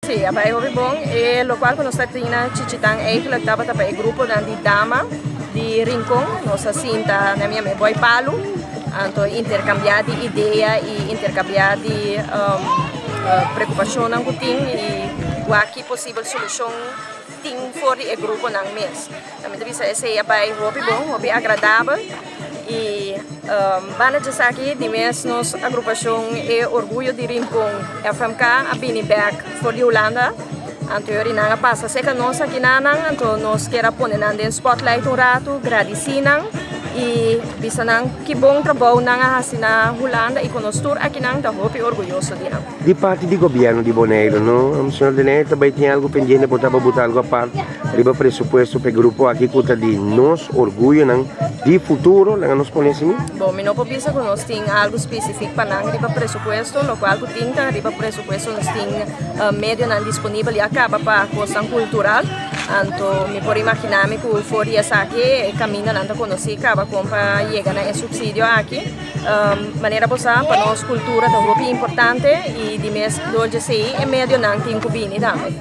Sí, a bai hopi bon. E lokual ku nos ta tin na Chichitan eigenlijk tabata pa e gruponan di dama di Rincon. Nos a sinta na mi boy palu, anto interkambiá di idea i interkambiá di preokupashonnan ku tin i wak ki posibel solushon tin for di e gruponan mes. Mi ta bisa esei a bai hopi bon, hopi agradabel i banda di esaki di mes nos agrupashon e Orguyo di Rincon FMK a bini bek for di Hulanda. Anto yori nan a pasa serka nos aki nanan, anto nos kier a pone nan den spotlight un ratu, gradisí nan i bisa nan ki bon trabou nan a hasi na Hulanda i ku nos tur akinan ta hopi orguyoso di nan. Di parti di gobièrnu di Boneiru no, señor De Ney, ta bai tin algu pendiente por ta pa buta algu apart riba presupuesto pa e grupo aki ku ta di nos orguyonan di futuro, laga nos pone asina? Bon, mi no por bisa ku nos tin algu spesifik pa nan riba presupuesto, lokual ku tin ta riba presupuesto nos tin medionan disponibel ya kaba pa kosnan kultural, anto mi por imaginá mi ku for di esaki e kamindanan ta konosí kaba kon pa yega na e supsidio aki. Manera bo sa, pa nos kultura ta hopi importante i di mes dor dje esei e medionan tin ku bini tambe.